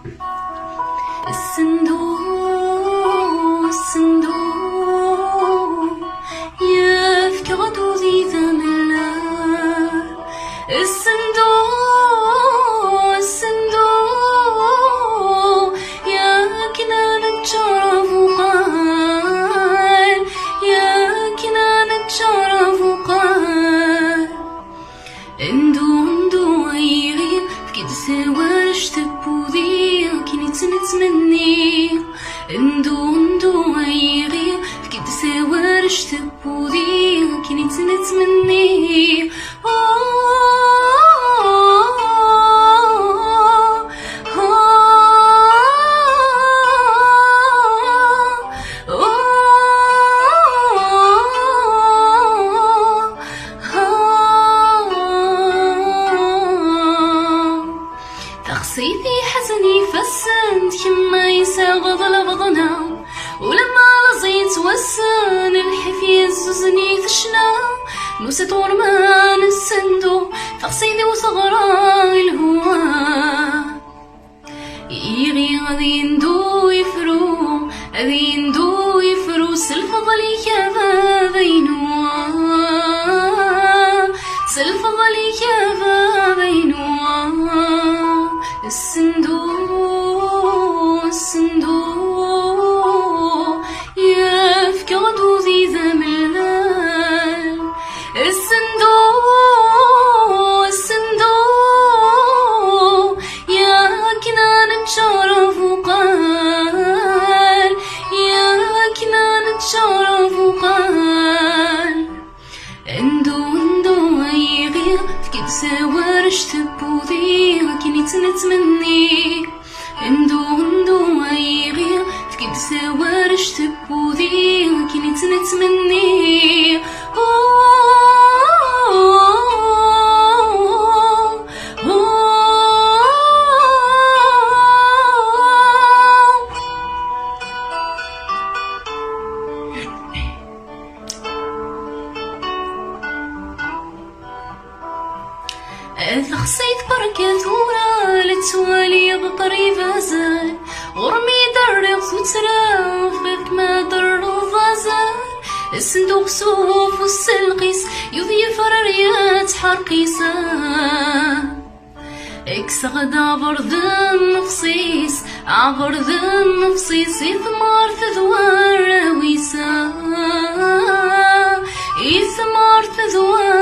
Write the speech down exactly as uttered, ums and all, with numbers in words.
Ssendu, ssendu, yefka-d udi d amellal. Ssendu, ssendu, yakken ad neččar abuqal, yakken ad neččar abuqal. Ndu, ndu, ay iɣi, efk-d tawarect n wudi akken i tt-nettmenni. Ndu, ndu, ay iɣi, efk-d tawarect n wudi akken i tt-nettmenni. Oh, oh, oh, oh. Taxsayt iḥazen ifassen, d kemm ay saɣeḍ lbaḍna. Ulamma laẓ yettwassen, lḥif yezzuzen i tecna. Nusa-d ɣur-m ad nessendu, taxsayt-iw teɣra i lehwa. Iɣi ad yendu ifru, ad yendu ifru s lfeḍl-ik a baba-inu, s lfeḍl-ik a baba-inu. Ssendu, ssendu, yefka-d udi d amellal. Ssendu, ssendu, yakken ad neččar abuqal, yakken ad neččar abuqal. Ndu, ndu, ay iɣi, efk-d tawarect n wudi akken i tt-nettmenni. Ndu, ndu, ay iɣi, efk-d tawarect n wudi akken i tt-nettmenni. Oh, oh, oh, oh, oh. Taxsayt berka tura la ttwaliɣ qrib azal. Ɣur-m i d-rriɣ tuttra, ɣef ma d-rreḍ azal. Ssenduq s ufus s lqis, yud yefrar yettḥerqis. Kkseɣ-d aberdan nefṣis, aberdan nefṣis i tmart d warraw-is, i tmart d warraw-is.